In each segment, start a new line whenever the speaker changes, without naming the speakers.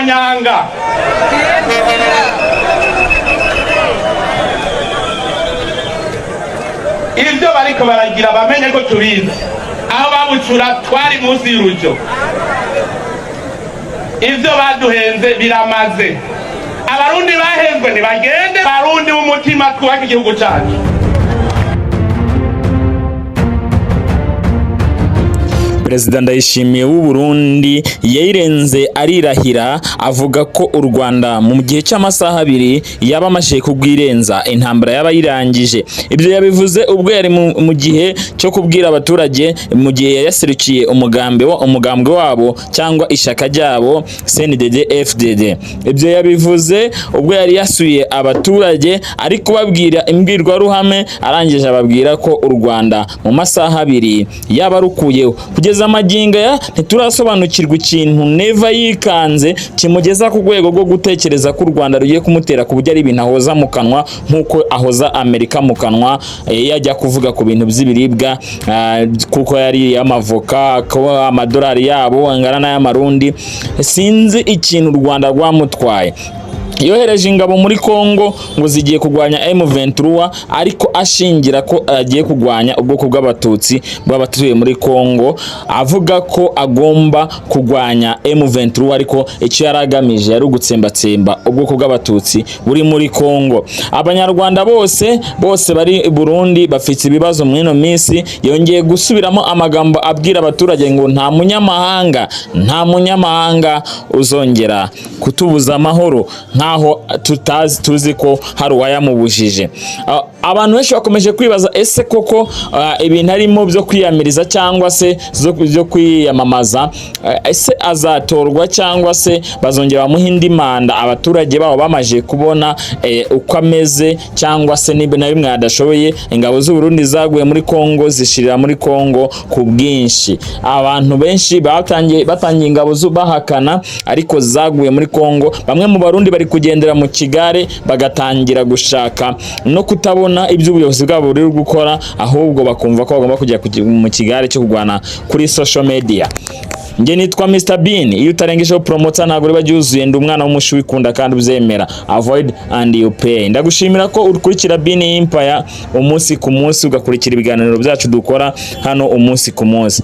Kanyanga. Ibyo bariko baragira bamenye ko tubizi. Aho babucura twari munsi y'urujo. Ibyo baduhenze biramaze. Abarundi bahenzwe ntibagende. Barundi b'umutima, twubake igihugu cacu.
Perezida Ndayishimiye w'u Burundi yayirenze arirahira, avuga ko u Rwanda mu gihe cy'amasaha 2 yaba amaze kubwirenza, intambara yaba yirangije. Ibyo yabivuze ubwo yari mu gihe cyo kubwira abaturage, mu gihe yaserukiye umugambwe wabo cyangwa ishyaka ryabo CNDD FDD. Ibyo yabivuze ubwo yari yasuye abaturage, ari kubabwira imbwirwaruhame, arangije ababwira ko u Rwanda mu masaha 2 yaba rukuyeho. Kugeza magingo aya ntiturasobanukirwa ikintu Neva yikanze kimugeza ku rwego rwo gutekereza ko u Rwanda rugiye kumutera, ku buryo ari ibintu ahoza mu kanwa nk'uko ahoza Amerika mu kanwa iyo ajya kuvuga ku bintu by'ibiribwa, kuko yari amavoka, ko amadolari yabo angana n'ay'Amarundi. Sinzi ikintu u Rwanda rwamutwaye. Yohereje ingabo muri Kongo ngo zigiye kurwanya M23, ariko ashingira ko agiye kurwanya ubwoko bw'Abatutsi bw'abatuye muri Kongo, avuga ko agomba kurwanya M23, ariko icyo yari agamije yari ugutsembatsemba ubwoko bw'Abatutsi buri muri Kongo. Abanyarwanda bose bose bari i Burundi bafite ibibazo muri ino minsi. Yongeye gusubiramo amagambo abwira abaturage ngo nta munyamahanga, nta munyamahanga uzongera kutubuza amahoro, nkaho tutazi, tuzi ko hari uwayamubujije. Abantu benshi bakomeje kwibaza: ese koko ibintu arimo byo kwiyamiriza cyangwa se byo kwiyamamaza, ese azatorwa cyangwa se bazongera bamuha indi manda abaturage babo bamaze kubona uko ameze, cyangwa se niba na bimwe adashoboye? Ingabo z'u Burundi zaguye muri Kongo, zishirira muri Kongo ku bwinshi. Abantu benshi batangiye ingabo bahakana, ariko zaguye muri Kongo. Bamwe mu Barundi bari kugendera mu kigare, bagatangira gushaka no kutabona ibyo ubuyobozi bwabo buri gukora, ahubwo bakumva ko bagomba kujya mu kigare cyo kurwana kuri social media. Njye nitwa Mr Bean. Iyo utarengejeho promoter ntabwo riba ryuzuye. Ndi umwana w'umushi wikunda kandi ubyemera. Avoid and you pay. Ndagushimira ko ukurikira Bean Empire umunsi ku munsi, ugakurikira ibiganiro byacu dukora hano umunsi ku munsi.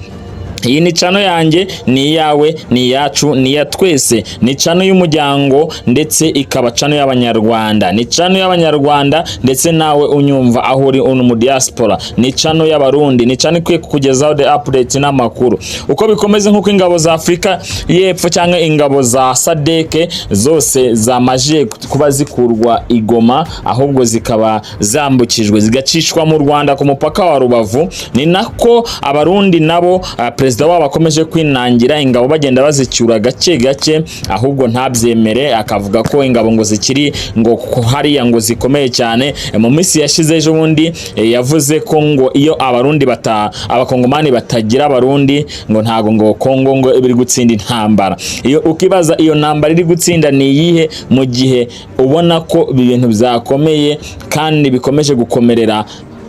Iyi ni channel yanjye, ni iyawe, ni iyacu, ni iya twese, ni channel y'umuryango, ndetse ikaba channel y'Abanyarwanda. Ni channel y'Abanyarwanda, ndetse nawe unyumva aho uri mu diaspora. Ni channel y'Abarundi, ni channel ikwiye kukugezaho the update n'amakuru uko bikomeze, nk'uko ingabo za Afurika y'Epfo cyangwa ingabo za SADC zose zamaze kuba zikurwa i Goma, ahubwo zikaba zambukijwe zigacishwa mu Rwanda ku mupaka wa Rubavu. Ni nako Abarundi nabo, perezida wabo akomeje kwinangira, ingabo bagenda bazicyura gake gake, ahubwo ntabyemere, akavuga ko ingabo ngo zikiri ngo hariya ngo zikomeye cyane. Mu minsi yashize ejo bundi yavuze ko ngo iyo Abarundi bata Abakongomani batagira Abarundi, ngo ntago ngo Kongo ngo iba iri gutsinda intambara. Iyo ukibaza iyo ntambara iri gutsinda ni iyihe, mu gihe ubona ko ibi bintu byakomeye kandi bikomeje gukomerera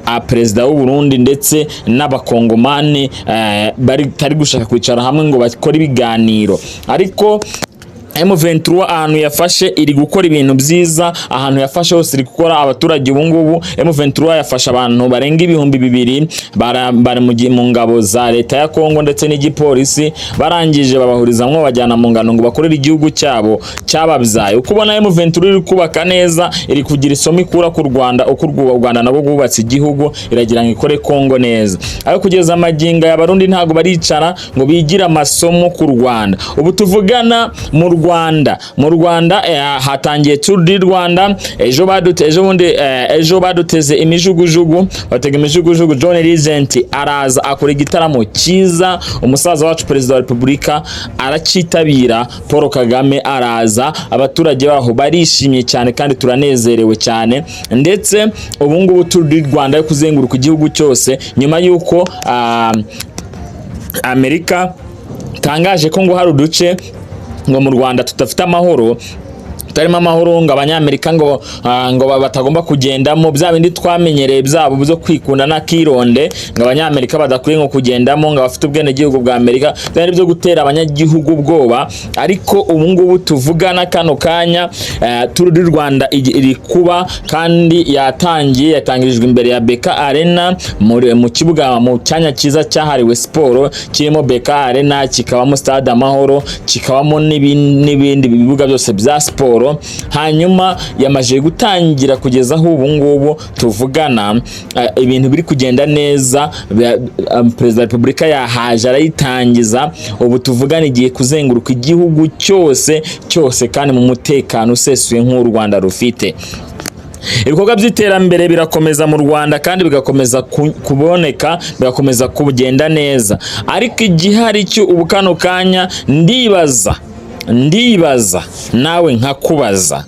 a perezida w'u Burundi ndetse n'Abakongomani bari gushaka kwicara hamwe ngo bakore ibiganiro. Ariko M23 ahantu yafashe iri gukora ibintu byiza, ahantu yafashe hose iri gukora abaturage. Ubu ngubu M23 yafashe abantu barenga 2000 bari mu ngabo za leta ya Kongo ndetse n'igipolisi, barangije babahurizamwo, bajyana mu ngano ngo bakorere igihugu cyabo cyababyaye. Uko ubona M23 iri kubaka neza, iri kugira isomo ikura ku Rwanda, uko u Rwanda nabo rwubatse igihugu, iragira ngo ikore Kongo neza. Ariko kugeza amagingo aya Abarundi ntabwo baricara ngo bigire amasomo ku Rwanda. Ubu tuvugana mu Rwanda hatangiye Tour du Rwanda. Ejo badute ejo bundi ejo baduteze imijugujugu, batega imijugujugu. John Legend araza akora igitaramo cyiza, umusaza wacu perezida wa Repubulika aracyitabira, Paul Kagame araza, abaturage baho barishimye cyane kandi turanezerewe cyane. Ndetse ubu ngubu Tour du Rwanda yo kuzenguruka igihugu cyose, nyuma y'uko Amerika tangaje ko ngo hari uduce ngo mu Rwanda tudafite amahoro. Utarimo amahoro, ngo Abanyamerika ngo batagomba kugendamo, bya bindi twamenyereye byabo byo kwikunda n'akironde, ngo Abanyamerika badakwiye ngo kugendamo, ngo abafite ubwenegihugu bwa Amerika, bya bindi byo gutera abanyagihugu ubwoba. Ariko ubu ngubu tuvugana kano kanya, Tour du Rwanda iri kuba kandi yatangiye, yatangirijwe imbere ya BK Arena, mu kibuga, mu cyanya cyiza cyahariwe siporo kirimo BK Arena, kikabamo Stade Amahoro, kikabamo n'ibindi bibuga byose bya siporo. Hanyuma yamaze gutangira, kugeza aho ubu ngubu tuvugana ibintu biri kugenda neza. Perezida wa Repubulika yahaje arayitangiza. Ubu tuvugana igiye kuzenguruka igihugu cyose cyose kandi mu mutekano usesuye nk'u Rwanda rufite. Ibikorwa by'iterambere birakomeza mu Rwanda kandi bigakomeza kuboneka, bigakomeza kugenda neza. Ariko igihari cyo ubu kano kanya, ndibaza nawe nkakubaza: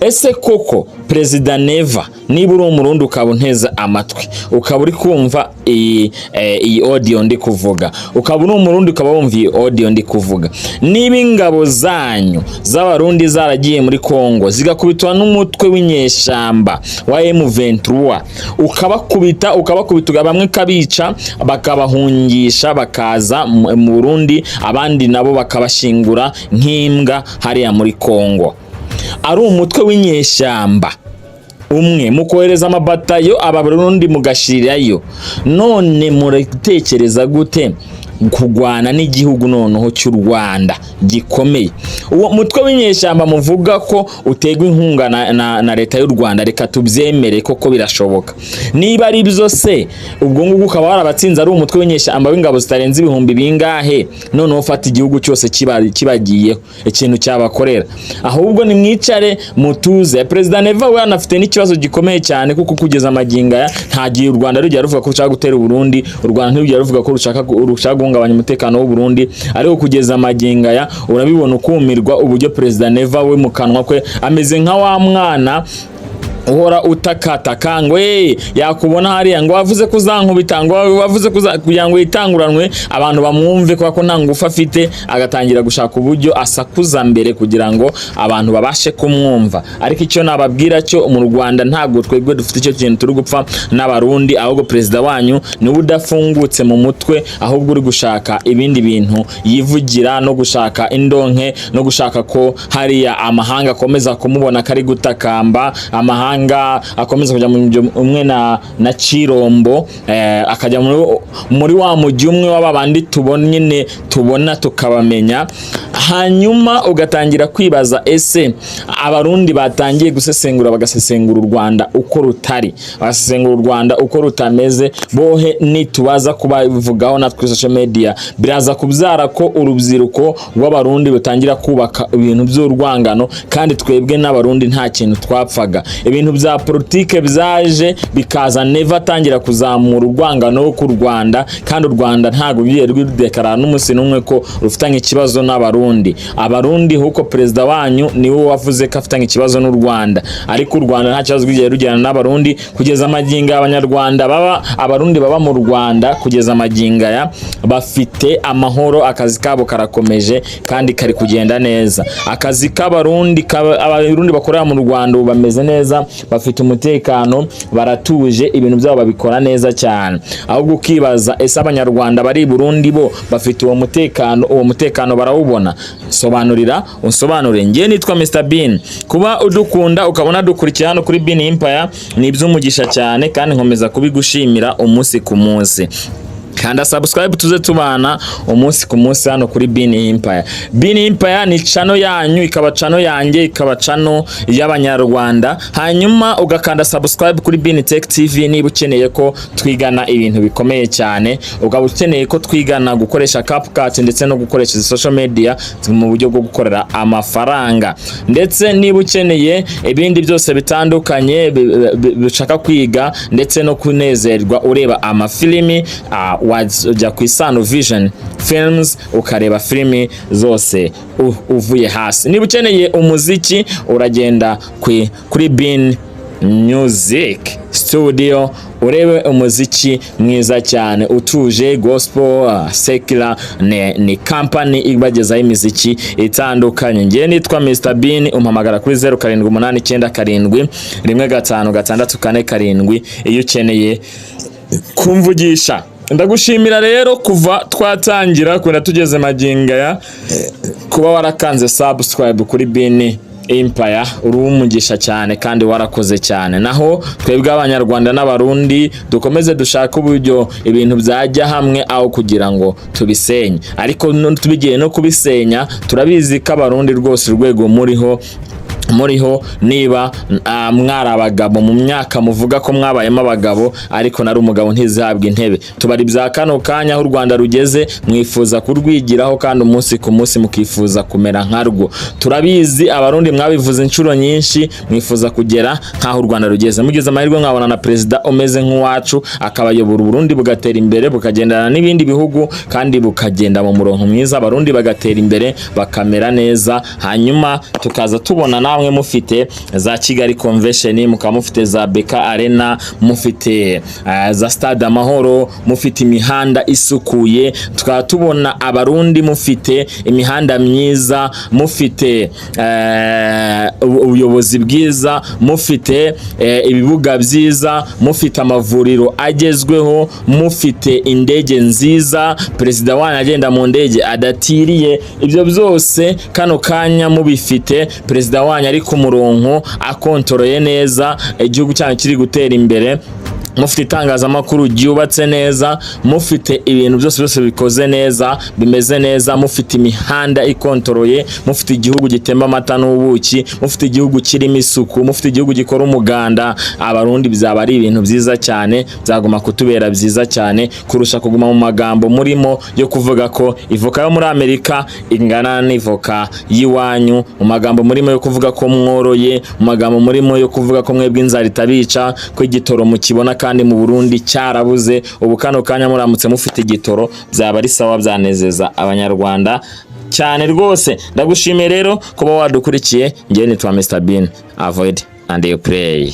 ese koko Perezida Neva, niba uri Umurundi ukaba unteze amatwi, ukaba uri kumva iyi audio ndi kuvuga, ukaba uri Umurundi ukaba wumva iyi audio ndi kuvuga, niba ingabo zanyu z'Abarundi zaragiye muri Kongo zigakubitwa n'umutwe w'inyeshyamba wa M23, ukabakubita, ukabakubita, bamwe kabica, bakabahungisha, bakaza mu Burundi, abandi nabo bakabashingura nk'imbwa hariya muri Kongo, ari umutwe w'inyeshyamba umwe, mu kohereza amabatayo Abarundi mugashirirayo, none muratekereza gute kugwana n'igihugu noneho cy'u Rwanda gikomeye? Uwo mutwe w'inyeshyamba muvuga ko uterwa inkunga na leta y'u Rwanda, reka tubyemere koko birashoboka. Niba ari byo se, ubwo ngubwo ukaba warabatsinze ari umutwe w'inyeshyamba w'ingabo zitarenze ibihumbi bingahe, noneho ufata igihugu cyose kibagiyeho, ikintu cyabakorera? Ahubwo nimwicare mutuze. Perezida Neva we anafite n'ikibazo gikomeye cyane, kuko kugeza amagingo aya nta gihe u Rwanda rujya ruvuga ko rushaka gutera Burundi, u Rwanda ntirujya ruvuga ko rushaka guhungabanya umutekano w'u Burundi. Ariko kugeza amagingo aya urabibona ukumirwa uburyo Perezida Neva we mu kanwa kwe ameze nka wa mwana uhora utakataka ngo yakubona hariya ngo wavuze ko uzankubita, ngo wavuze ko kugira ngo yitanguranwe abantu bamwumve, kubera ko nta ngufu afite, agatangira gushaka uburyo asakuza mbere kugira ngo abantu babashe kumwumva. Ariko icyo nababwira cyo, mu Rwanda ntabwo twebwe dufite icyo kintu turi gupfa n'Abarundi, ahubwo perezida wanyu niwe udafungutse mu mutwe, ahubwo uri gushaka ibindi bintu yivugira no gushaka indonke no gushaka ko hariya amahanga akomeza kumubona ko ari gutakamba, amahanga akomeza kujya mu mujyo umwe na Cirombo, akajya muri wa mujyi umwe w'aba bandi tubona nyine, tubona tukabamenya. Hanyuma ugatangira kwibaza: ese Abarundi batangiye gusesengura, bagasesengura u Rwanda uko rutari, bagasesengura u Rwanda uko rutameze, bohe nitubaza kubavugaho natwe kuri social media, biraza kubyara ko urubyiruko rw'Abarundi rutangira kubaka ibintu by'urwangano, kandi twebwe n'Abarundi nta kintu twapfaga? Ibintu bya politike byaje bikaza, Neva atangira kuzamura urwangano ku Rwanda, kandi u Rwanda ntabwo rugiye rwidekarara n'umunsi n'umwe ko rufitanye ikibazo n'Abarundi. Abarundi huko perezida wanyu niwe wavuze ko afitanye ikibazo n'u Rwanda, ariko u Rwanda nta kibazo rwigeze rugirana n'Abarundi. Kugeza amagingo aya, Abanyarwanda baba, Abarundi baba mu Rwanda, kugeza amagingo aya bafite amahoro, akazi kabo karakomeje kandi kari kugenda neza. Akazi k'Abarundi Abarundi bakorera mu Rwanda ubu bameze neza, bafite umutekano, baratuje, ibintu byabo babikora neza cyane. Ahubwo ukibaza: ese Abanyarwanda bari i Burundi bo bafite uwo mutekano? Uwo mutekano barawubona? Sobanurira, unsobanurire. Njye nitwa Mr Bean. Kuba udukunda, ukabona dukurikira hano kuri Bean Empire, ni iby'umugisha cyane kandi nkomeza kubigushimira umunsi ku munsi. Kanda subscribe tuze tubana umunsi ku munsi hano kuri Bean Empire. Bean Empire ni channel yanyu, ikaba channel yanjye, ikaba channel y'Abanyarwanda. Hanyuma ugakanda subscribe kuri Bean Tech TV niba ukeneye ko twigana ibintu bikomeye cyane, ukaba ukeneye ko twigana gukoresha CapCut ndetse no gukoresha izi social media mu buryo bwo gukorera amafaranga, ndetse niba ukeneye ibindi byose bitandukanye bishaka kwiga ndetse no kunezerwa ureba amafilimi, wajya ku Isano Vision Films ukareba filimi zose uvuye hasi. Niba ukeneye umuziki, uragenda kuri Bean Music Studio, urebe umuziki mwiza cyane utuje, gospel, secular. Ni company ibagezaho imiziki itandukanye. Ngewe nitwa Mr Bean, umpamagara kuri 0789715647 iyo ukeneye kumvugisha. Ndagushimira rero kuva twatangira kugera tugeze magingo aya kuba warakanze subscribe kuri Bean Empire. Uri umugisha cyane kandi warakoze cyane. Naho twebwe Abanyarwanda n'Abarundi dukomeze dushake uburyo ibintu byajya hamwe aho kugira ngo tubisenye. Ariko tubigiye no kubisenya, turabizi ko Abarundi rwose urwego muriho, niba mwari abagabo mu myaka muvuga ko mwabayemo abagabo, ariko nari umugabo ntizihabwa intebe. Tubari bya kano kanya aho u Rwanda rugeze, mwifuza kurwigiraho kandi umunsi ku munsi mukifuza kumera nkarwo. Turabizi, Abarundi mwabivuze inshuro nyinshi, mwifuza kugera nk'aho u Rwanda rugeze. Mugize amahirwe mwabona na perezida umeze nk'uwacu, akabayobora, Uburundi bugatera imbere, bukagendana n'ibindi bihugu kandi bukagenda mu murongo mwiza, Abarundi bagatera imbere, bakamera neza, hanyuma tukaza tubona namwe mufite za Kigali Convention, mukaba mufite za BK Arena, mufite za Stade Amahoro, mufite imihanda isukuye, tukaba tubona Abarundi mufite imihanda myiza, mufite ubuyobozi bwiza, mufite ibibuga byiza, mufite amavuriro agezweho, mufite indege nziza, perezida wanyu agenda mu ndege adatiriye. Ibyo byose kano kanya mubifite, perezida wanyu ari ku murongo, akontoroye neza, igihugu cyanyu kiri gutera imbere, mufite itangazamakuru ryubatse neza, mufite ibintu byose byose bikoze neza, bimeze neza, mufite imihanda ikontoroye, mufite igihugu gitemba amata n'ubuki, mufite igihugu kirimo isuku, mufite igihugu gikora umuganda, Abarundi byaba ari ibintu byiza cyane, byaguma kutubera byiza cyane kurusha kuguma mu magambo murimo yo kuvuga ko ivoka yo muri Amerika ingana n'ivoka y'iwanyu, mu magambo murimo yo kuvuga ko mworoye, mu magambo murimo yo kuvuga ko mwebwe inzara itabica, ko igitoro mukibona kandi mu Burundi cyarabuze. Ubu kano kanya muramutse mufite igitoro byaba ari sawa, byanezeza Abanyarwanda cyane rwose. Ndagushimiye rero kuba wadukurikiye. Ngewe nitwa Mr Bean. Avoid and you pray.